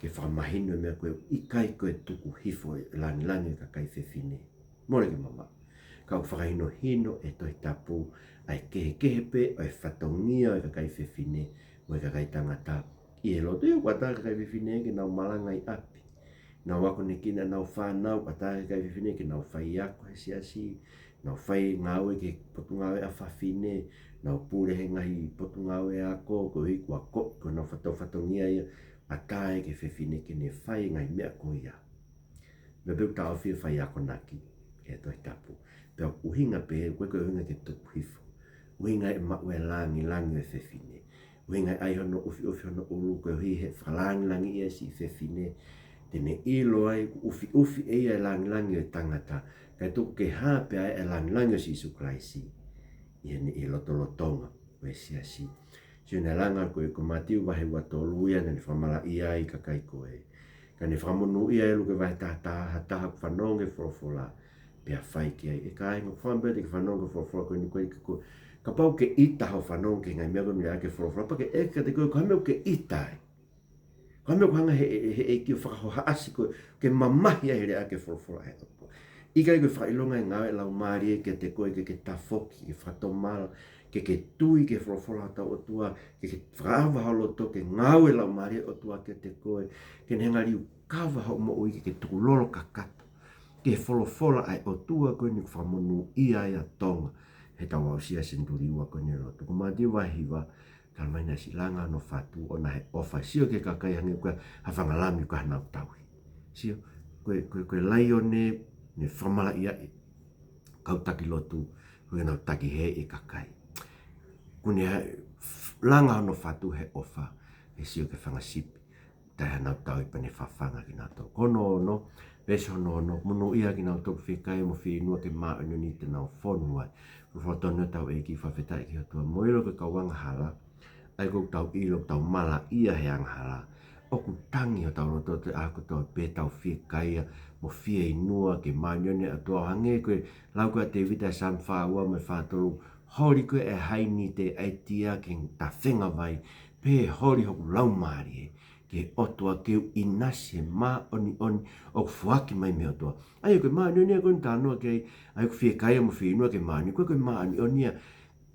ke fakamahino e meʻa ko ē, ʻikai ko e tuku hifo e langilangi ʻo e kakai fefine. Mole ke mamaʻo. Ka ʻoku fakahinohino ʻe he Tohi Tapu ʻa e kehekehe pē ʻo e fatongia ʻo e kakai fefine mo e kakai tangata ʻi he lotu. ʻIo, ʻoku ʻatā e kakai fefine ke nau malanga ʻi ʻapi, nau akonekina ʻenau fānau, ʻoku ʻatā e kakai fefine ke nau faiako he siasi, nau fai ngāue ki he potungāue ʻa fafine, nau pule he ngaahi potungāue ako, koeʻuhi kuo akoʻi ko honau fato-, fatongia ia. ʻAtā ia ki he fefine ke ne fai e ngaahi meʻa ko ia. Meʻa pē ʻoku taʻofi e faiakonaki ʻe he Tohi Tapu. Pea ʻoku ʻuhinga pē, ʻoku ʻikai ko e ʻuhinga ke tuku hifo. ʻUhinga e maʻu e langilangi ʻo e fefine. ʻUhinga e ʻai hono ʻufiʻufi hono ʻulu koeʻuhi he fakalangilangiʻi e siʻi fefine. Te ne ʻilo ai ʻoku ʻufiʻufi ʻe ia e langilangi ʻo e tangata, kae tuku ke hā pē ʻa e langilangi ʻo Sīsū Kalaisi ʻi heʻene, ʻi he lotolotonga ʻo e siasi. Sio, naʻe langa ko ē ko Mātiu vahe ua tolu ia naʻa ne fakamalaʻia ai e kakai ko ē. Ka ne fakamonūʻia ʻe Luke vahe taha taha, ha taha ʻoku fanongo ki he folofola pea fai ki ai. ʻE kāinga, ʻoku ou fakaʻamu pē au ke fanongo ki he folofola ko eni, ko e, ko, kapau ʻoku ke ʻita hoʻo fanongo ki he ngaahi meʻa ko eni lea ʻaki e folofola, pea ke ʻeke kiate koe, ko e hā e meʻa ʻoku ke ʻita ai? Ko e hā e meʻa ʻoku hanga ʻe he, ʻe he ʻEiki ʻo fakahohaʻasi koe, ke mamahi ai he lea ʻaki e folofola ʻa e ʻOtua? ʻIkai ko e fakaʻilonga e ngāue ʻa e Laumālie kiate koe ke ke tafoki, ke fakatomala, ke ke tui ki he folofola ʻa hotau ʻOtua, ke ke fakaava ho loto ke ngāue e Laumālie ʻo e ʻOtua kiate koe, ke ne hanga ʻo liukava hoʻo moʻui ke ke tukulolo kakato ki he folofola ʻa e ʻOtua ko eni ʻoku fakamonūʻia ai ʻa Tonga heʻetau aʻusia e senituli ua ko eni ʻo e lotu. Ko Mātiu vahe hiva, talamai naʻe siʻi langa hono fatu ʻo na he ʻofa, sio ki he kakai hangē ko ha fanga lami ʻoku ʻikai hanau tauhi. Sio, ko e, ko e, ko e laione ne fakamalaʻiaʻi e kau taki lotu, ko ʻenau takihēʻi e kakai. Kuo ne ha-, f-, langa hono fatu he ʻofa, he sio ki he fanga sipi taʻe hanau tauhi pea ne fafanga kinautolu. Ko hono ono, veesi hono ono, monūʻia kinautolu ʻoku fiekaia mo fieinua ke māʻoniʻoni te nau fonu ai. Ko e folofola tonu ʻa hotau ʻEiki, fakafetaʻi ki he ʻOtua. Mou ʻilo ko e kau angahala, ʻa ia ʻoku tau ʻilo ʻoku tau malaʻia he angahala, ʻoku tangi hotau loto he ʻaho kotoa pē, tau fiekaia mo fieinua ke māʻoniʻoni ʻa e ʻOtua. Hangē ko e lau ko ē ʻa Tēvita he Saame fā ua mo e fā tolu, holi ko ē ʻa e haini ʻi he ʻaitia ki he tafenga vai, pehē holi hoku laumālie ki he ʻOtua, ke u ʻinasi he māʻoniʻoni ʻoku foaki mai mei he ʻOtua. ʻA ia ko e māʻoniʻoni ia ko eni ʻoku talanoa ki ai, ʻa ia ʻoku fiekaia mo fieinua ke māʻoniʻoni, ko e, ko e māʻoniʻoni ia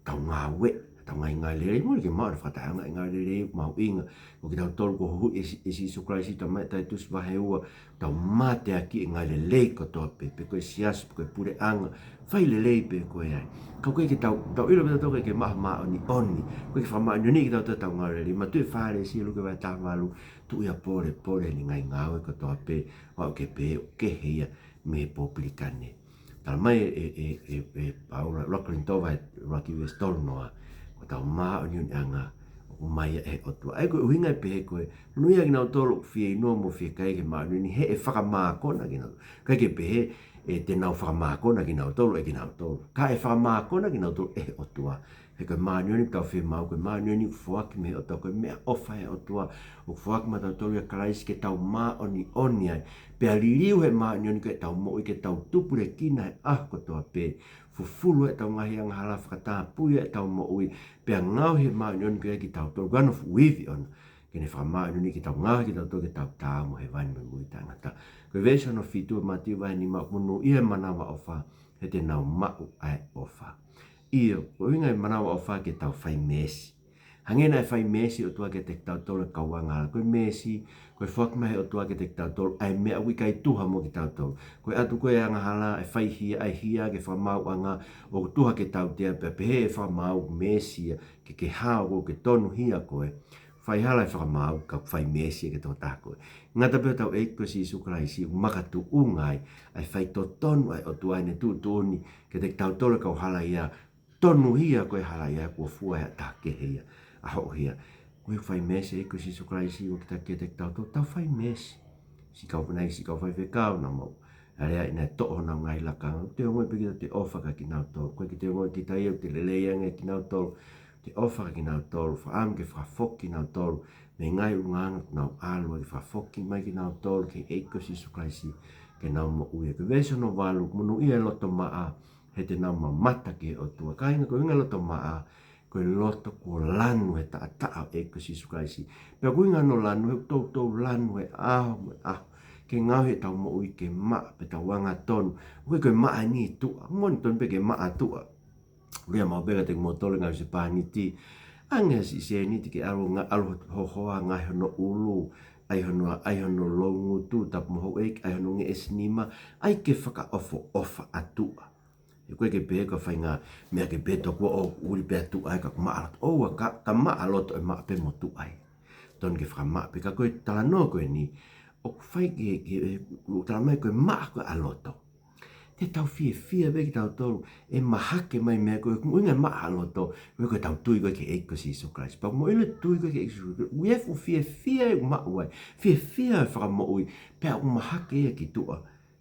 ʻetau ngāue, ʻetau ngaahi ngāue lelei. Mole ke maʻu ʻa e fakatahaʻanga e ngāue lelei, mahuʻinga. Ko kitautolu kuo huhuʻi ʻe Sī-, ʻe Sīsū Kalaisi, talamai ʻe Taitusi vahe ua, tau mateaki e ngāue lelei kotoa pē, pe ko e siasi, pe ko e puleʻanga, fai lelei pē koe ai. Ka ʻoku ʻikai ke tau, tau ʻilo pē tautolu ʻoku ʻikai ke maʻu ha māʻoniʻoni, ʻoku ʻikai ke fakamāʻoniʻoniʻi kitautolu ʻe hotau ngāue lelei. Manatuʻi e Fālesi, Luke vahe taha valu, tuʻu ia ʻo polepole heʻene ngaahi ngāue kotoa pē, ʻo aʻu ki he pehē ʻoku kehe ia mei he popilikane. Talamai ʻe, ʻe, ʻe, ʻe Paula, ʻuluaki Kolinitō vahe, ʻuluaki veesi tolu noa, ko hotau māʻoniʻoniʻanga ʻoku ʻomai ia ʻe he ʻOtua. ʻA ia ko e ʻuhinga ʻe pehē ko e, monūʻia kinautolu ʻoku fieinua mo fiekaia ki he māʻoniʻoni he ʻe fakamākona kinautolu. ʻIkai ke pehē ʻe te nau fakamākona kinautolu ʻe kinautolu. Ka ʻe fakamākona kinautolu ʻe he ʻOtua. He ko e māʻoniʻoni ʻoku tau fiemaʻu, ko e māʻoniʻoni ʻoku foaki mei he ʻOtua, ko e meʻaʻofa ʻa e ʻOtua. ʻOku foaki maʻatautolu ʻia Kalaisi ke tau māʻoniʻoni ai. Pea liliu he māʻoniʻoni ko ē ʻetau moʻui ke tau tupulekina he ʻaho kotoa pē. Fufulu ʻetau ngaahi angahala, fakatapui ʻetau moʻui. Pea ngaohi he māʻoniʻoni ko ē kitautolu. Ko hono ivi ʻona. Ke ne fakamāʻoniʻoni kitautolu, ngaohi kitautolu ke tau taau mo e hēvani mo e moʻui taʻengata. Ko e veesi hono fitu ʻo Mātiu vahe nima, monūʻia e manavaʻofa he te nau maʻu ʻa e ʻofa. ʻIo, ko e ʻuhinga e manavaʻofa ke tau fai meesi. Hangē naʻe fai meesi ʻOtua kiate kitautolu e kau angahala. Ko e meesi, ko e foaki mai he ʻOtua kiate kitautolu ʻa e meʻa ʻoku ʻikai tuha mo kitautolu. Ko e ʻatu ko ē angahala, ʻe fai hia, ʻa e hia ki he fakamaauʻanga, ʻoku tuha ke tautea pea pehē ʻe he fakamaau meesi ia, ke ke hao koe, ke tonuhia koe. Fai hala e fakamaau, ka fai meesi ia ki he tokotaha ko ē. Ngata pē hotau ʻEiki ko Sīsū Kalaisi, ʻoku makatuʻunga ai ʻa e faitotonu ʻa e ʻOtua ʻi heʻene tuʻutuʻuni kiate kitautolu e kau halaia, tonuhia koe halaia, kuo fua ʻe ha taha kehe ia ʻa hoʻo hia. Ko e fai meesi ʻa e ʻEiki ko Sīsū Kalaisi ʻoku taki kiate kitautolu, tau fai meesi. Siʻi kau fanau, siʻi kau faifekau naʻa mau alea ʻi heʻenau toʻo honau ngaahi lakanga. Te ongoʻi pē kita te ʻofa kiate kinautolu. ʻOku ʻikai ke te ongoʻi kita ia ʻoku te lelei ange kiate kinautolu. Te ʻofa kiate kinautolu, fakaʻamu ke fakafoki kinautolu mei he ngaahi ʻulungaanga ʻoku nau ʻalu ai, fakafoki mai kinautolu ki he ʻEiki ko Sīsū Kalaisi ke nau moʻui. Ko e veesi hono valu, monūʻia e loto maʻa he te nau mamata ki he ʻOtua. Kāinga, ko e ʻuhinga e loto maʻa, ko e loto kuo lanu he taʻataʻa ʻo e ʻEiki ko Sīsū Kalaisi. Pea ko e ʻuhinga hono lanu, he ʻoku toutou lanu he ʻaho mo e ʻaho. Ke ngaohi ʻetau moʻui ke maʻa pea tau angatonu. ʻOku ʻikai ko e maʻa eni tuʻa. Moʻoni, tonu pē ke maʻa tuʻa. Lea maʻu pē kiate kimoutolu ngaahi husepāniti. Ange ha siʻi sēniti ke ʻalu nga-, ʻalu hohoa ngaahi hono ʻulu, ʻai hono, ʻai hono loungutu, tapu mo houʻeiki, ʻai hono ngeʻesi nima, ʻai ke fakaʻofoʻofa ʻa tuʻa. He ʻoku ʻikai ke pehē ko e faʻahinga meʻa ke pehē tokua ʻoku ʻuli pē ʻa tuʻa ia ka ʻoku maʻa loto. ʻOua, ka, ka maʻa loto ʻe maʻa pē mo tuʻa ia. Tonu ke fakamaʻa pē, ka ko e talanoa ko eni, ʻoku fai ke, ke, ʻoku talamai ko e maʻa ko ē ʻa loto. Te tau fiefia pē kitautolu ʻe mahake mai meʻa ko ē, ko e ʻuhinga e maʻa ʻa loto, ko e, ko ʻetau tui ko ē ki he ʻEiki ko Sīsū Kalaisi. Pea ʻoku moʻoni e tui ko ē ki he ʻEiki ko Sīsū Kalaisi, ʻoku ʻi ai e fuʻu fiefia ʻoku maʻu ai, fiefia e fakamoʻui, pea ʻoku mahake ia ki tuʻa.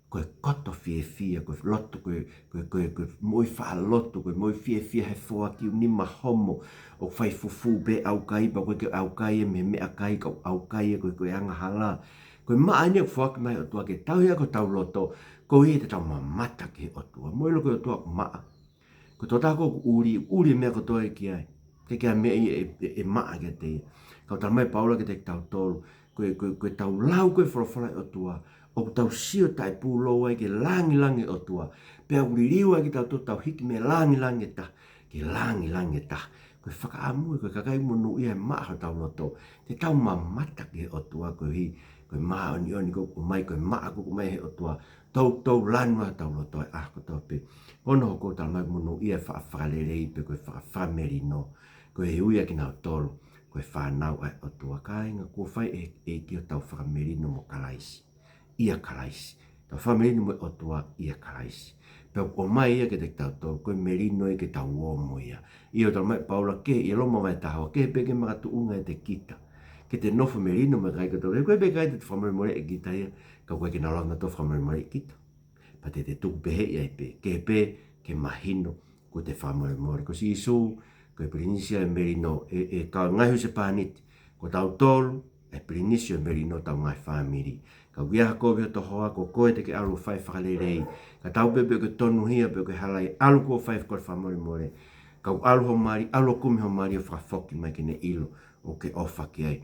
Ko e koto fiefia, ko e loto, ko e, ko e, ko e, ko e moʻui faʻa loto, ko e moʻui fiefia he foaki ʻo e nima homo, ʻoku fai fufū pē ʻaukai, pea ʻoku ʻikai ke ʻaukai ia mei he meʻakai, ka ʻoku ʻaukai ia ko e, ko e angahala. Ko e maʻa eni ʻoku foaki mai ʻe he ʻOtua ke tauhi ʻaki hotau loto, koeʻuhi te tau mamata ki he ʻOtua. Moʻoni, ko e ʻOtua ʻoku maʻa. Ko e tokotaha ko ē ʻoku ʻuli, ʻuli e meʻa kotoa ia ki ai. ʻIkai ke ʻi ai ha meʻa ia ʻe, ʻe, ʻe maʻa kiate ia. Ka ʻoku talamai ʻe Paula kiate kitautolu, ko e, ko e, ko ʻetau lau ko ē e folofola ʻa e ʻOtua, ʻoku tau sio taʻepūlou ai ki he langilangi ʻo e ʻOtua. Pea ʻoku liliu ai kitautolu, tau hiki mei he langilangi ʻe taha ki he langilangi ʻe taha. Ko e fakaʻamu ia, ko e kakai monūʻia he maʻa hotau loto, te tau mamata ki he ʻOtua koeʻuhi ko e māʻoniʻoni ko ē ʻoku ʻomai, ko e maʻa ko ē ʻoku ʻomai ʻe he ʻOtua. Toutou lanu ʻa hotau loto he ʻaho kotoa pē. Ko hono hoko, talamai ʻoku monūʻia e faʻa fakalelei pe ko e faʻa fakamelino. Koeʻuhi ʻa kinautolu ko e fānau ʻa e ʻOtua. Kāinga, kuo fai ʻe he ʻEiki hotau fakamelino mo Kalaisi, ʻia Kalaisi. Tau fakamelino mo e ʻOtua ʻia Kalaisi. Pea ʻoku ʻomai ia kiate kitautolu, ko e melino ia ke tau ō mo ia. ʻIo, talamai ʻe Paula ki he, ʻia Loma vahe taha ua, kehe pē ke makatuʻunga ʻiate kita, ke te nofo melino mo e kakai kotoa. He ʻoku ʻikai pē ke fakamolemoleʻi kita ia, ka ʻoku ʻikai ke nau lava nautolu ʻo fakamolemoleʻi kita. Pea te te tuku pehē ai pē, kehe pē ke mahino kuo te fakamolemole. Ko Sīsū, ko e pilinisi ia ʻo e melino, ʻe, ʻe kau ngaahi husepāniti, ko tautolu e pilinisi ʻo e melino ʻo hotau ngaahi fāmili. Ka ʻoku ʻi ai ha kovi ʻi hoto hoa, ko koe te ke ʻalu ʻo fai e fakalelei. Ka tau pehē pe ʻoku ke tonuhia pe ʻoku ke halaia, ʻalu koe ʻo fai e kole fakamolemole. Ka ʻoku ʻalu ho mali, ʻalu ʻo kumi ho mali ʻo fakafoki mai ke ne ʻilo ʻoku ke ʻofa ki ai.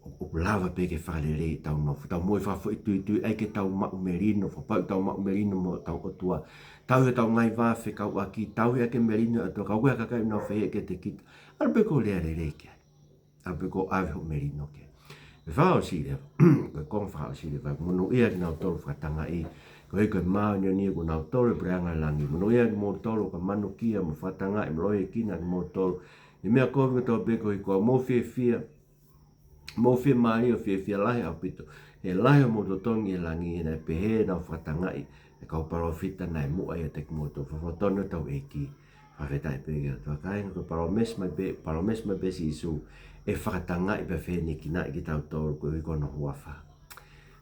ʻO, ʻoku lava pē ke fakalelei ʻetau nofo, tau moʻui fakafoʻituitui, ʻai ke tau maʻu melino, fakapapauʻi ʻetau maʻu melino mo hotau ʻOtua. Tauhi hotau ngaahi vā fekauʻaki, tauhi ʻaki e melino ʻa e ʻOtua, ka ʻoku ʻi ai ha kakai ʻoku nau fehiʻa kiate kita, ʻalu pē koe ʻo lea lelei ki ai. ʻAlu pē koe ʻo ʻave hoʻo melino ki ai. Ko e fakaʻosi leva, ko e konga fakaʻosi leva, monūʻia kinautolu fakatangaʻi, koeʻuhi ko e māʻoniʻoni ʻoku nau tolo e puleʻanga ʻo e langi. Monūʻia kimoutolu ʻoku mou manukia mo fakatangaʻi mo loi e kina kimoutolu ʻi he meʻa kovi kotoa pē, koeʻuhi ko hoʻomou fiefia, mou fiemālie ʻo fiefia lahi ʻaupito, he lahi hoʻomou totongi ʻi he langi, he naʻe pehē ʻenau fakatangaʻi e kau palōfita naʻe muʻa ʻiate kimoutolu. Fakafetaʻi ki hotau ʻEiki. Fakafetaʻi pē ki he ʻOtua. Kāinga, ko e palōmesi mai pē, palōmesi mai pē ʻe Sīsū, ʻe fakatangaʻi pea fenekinaʻi kitautolu koeʻuhi ko hono huafa.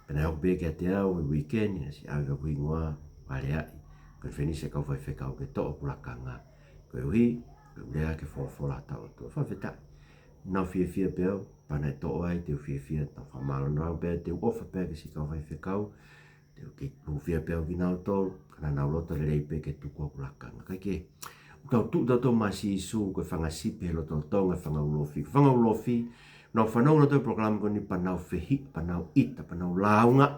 Pea naʻe hoko pē kiate au he weekend, naʻe siʻi ʻave ʻeku hingoa, ʻo aleaʻi konifelenisi e kau faifekau ke toʻo hoku lakanga. Koeʻuhi ko ʻeku lea ki he folofola ʻa hotau ʻOtua. Fakafetaʻi. Naʻá ku fiefia pē au, pea naʻe toʻo ai ʻeku fiefia, naʻá ku fakamālō, naʻá ku pehē te u ʻofa pē ki he siʻi kau faifekau, te u kei hūfia pē au kinautolu, ka naʻa nau loto lelei pē ke tuku hoku lakanga. Kae kehe, ʻoku tau tuʻu tautolu maʻa Sīsū ko e fanga sipi he lotolotonga e fanga ulofi. Fanga ulofi, naʻa nau fanongo nautolu he polokalama ko eni pea nau fehiʻa, pea nau ʻita, pea nau lāunga.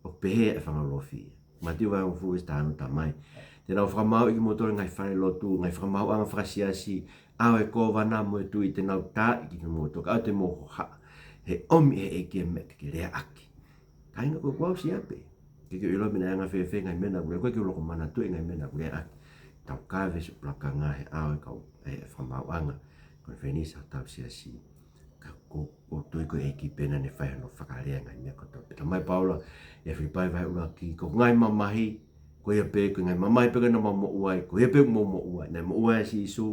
ʻOku pehē e fanga ulofi. Mātiu vahe hongofulu veesi taha ono, Tamai, te nau fakamaauʻi kimoutolu he ngaahi falelotu, ngaahi fakamaauʻanga fakasiasi, ʻao e kōvana mo e tuʻi, te nau taaʻi kimoutolu, ka ʻoua te mou hohaʻa, he ʻomi ʻe he ʻEiki e meʻa ke ke leaʻaki. Kāinga, ko ʻeku aʻusia pē. Ke ke ʻilo mei he anga fēfē e ngaahi meʻa naʻá ku lea, ko e ke loko manatuʻi e ngaahi meʻa naʻá ku leaʻaki. Tau kave siʻi lakanga he ʻao e kau, e fakamaauʻanga konifelenisi ʻa hotau siasi. Ka ko, ʻoku ou tui ko e ʻEiki pē naʻá ne fai hono fakalea e ngaahi meʻa kotoa pē. Talamai ʻe Paula ʻia Filipai vahe ʻuluaki, ko e ngaahi mamahi, ko ia pē, ko e ngaahi mamahi pē ko ē naʻa mau moʻua ai, ko ia pē ʻoku mou moʻua ai. Naʻe moʻua ai ʻa Sīsū,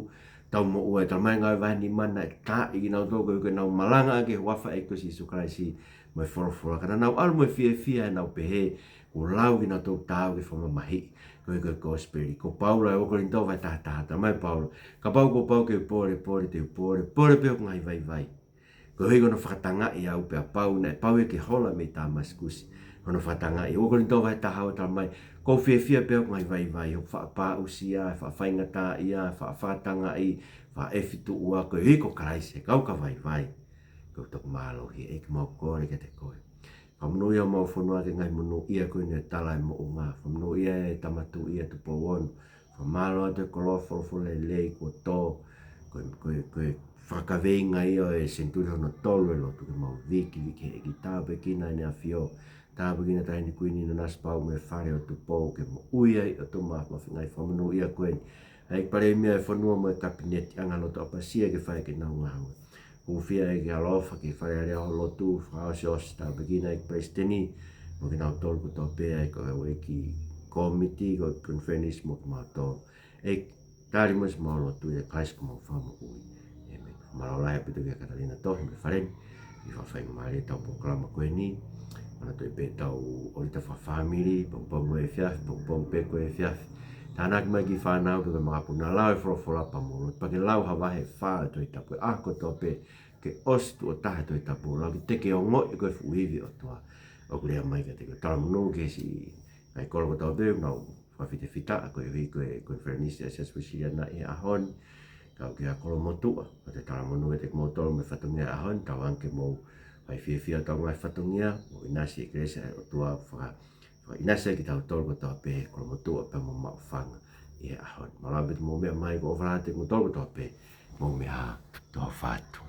tau moʻua ai. Talamai ʻe Ngāue vahe nima naʻe taaʻi kinautolu koeʻuhi ko ʻenau malangaʻaki e huafa ʻo e ʻEiki ko Sīsū Kalaisi mo e folofola. Ka naʻa nau ʻalu mo e fiefia, naʻa nau pehē kuo lau kinautolu taau ke fakamamahiʻi koeʻuhi ko e kosipeli. Ko Paula ʻi he ua Kolinitō vahe taha taha, talamai ʻe Paula, kapau kuo pau ke u pōlepole, te u pōlepole pē hoku ngaahi vaivai, koeʻuhi ko hono fakatangaʻi au pea pau, naʻe pau ia ke hola mei Tāmasikusi. Ko hono fakatangaʻi. Ua Kolinitō vahe taha ua, talamai, ʻoku ou fiefia pē hoku ngaahi vaivai, hoku faʻa paʻusia, faʻa faingataʻaʻia, faʻa fakatangaʻi, faʻa ʻefituʻua, koeʻuhi ko Kalaisi ʻe kau ka vaivai. Ko e toki mālohi, ʻEiki, mau kole kiate koe. Fakamonūʻia homau fonua ki he ngaahi monūʻia ko eni ʻo e tala e moʻunga. Fakamonūʻia e Tama Tuʻi ʻa Tupou Ono. Fakamālō atu he koloa folofola lelei kuo tō. Ko e, ko e, ko e fakakaveinga ia ʻo e senituli hono tolu e lotu, ke mau vikiviki he ʻEiki. Tāpuekina ʻEne ʻAfio. Tāpuekina Taʻahine Kuini Nanasipauʻu mo e fale ʻo Tupou, ke moʻui ai ʻo tō mafimafi. Ngaahi fakamonūʻia ko eni ʻa e ʻEiki Palēmia ʻo e fonua mo e Kapineti, anga loto ʻapasia ke fai ʻaki ʻenau ngāue. Hūfia ʻEiki, ʻaloʻofa ki he Fale Alea ʻo e Lotu, fakaʻosiʻosi. Tāpuekina ʻEiki Palesiteni mo kinautolu kotoa pē, ʻa e kau ʻeiki kōmiti, kau konifelenisi mo kimautolu. ʻEiki, tali mo e siʻi mau lotu ʻia Kalaisi ko homau Fakamoʻui. ʻĒmeni. Mālō lahi ʻaupito kia Katalina Tohi mo e fale ni ʻi he fakafaingamālie ʻetau polokalama ko eni. Manatuʻi pē ʻetau ʻōlita fakafāmili, pongipongi mo e efiafi, pongipongi pē ko e efiafi. Tānaki mai ki he fānau ke ke makapuna, lau e folofola pea mou lotu, pea ke lau ha vahe ʻe fā ʻo e Tohi Tapu he ʻaho kotoa pē, ke ʻosi tuʻo taha e Tohi Tapu, lau kiate ke ongoʻi ko e fuʻu ivi ʻo e ʻOtua ʻoku lea mai kiate koe. Talamonū ki he siʻi ngaahi kolo kotoa pē ʻoku nau fakafitefitaʻa koeʻuhi ko e konifelenisi ʻa e Siasi Uēsiliana ʻi he ʻaho ni. Kau ki he Kolomotuʻa, ʻoku ou talamonū kiate kimoutolu mo e fatongia he ʻaho ni, tauange ke mou fai fiefia hotau ngaahi fatongia, mou ʻinasi he kelesi ʻa e ʻOtua, faka-, fakaʻinasi ai kitautolu kotoa pē he Kolomotuʻa pea mo Maʻufanga ʻi he ʻaho ni. Mālō ʻaupito hoʻomou meʻa mai, ʻoku ou ʻofa lahi atu kiate kimoutolu kotoa pē, mou meʻa ā, tau ʻofa atu.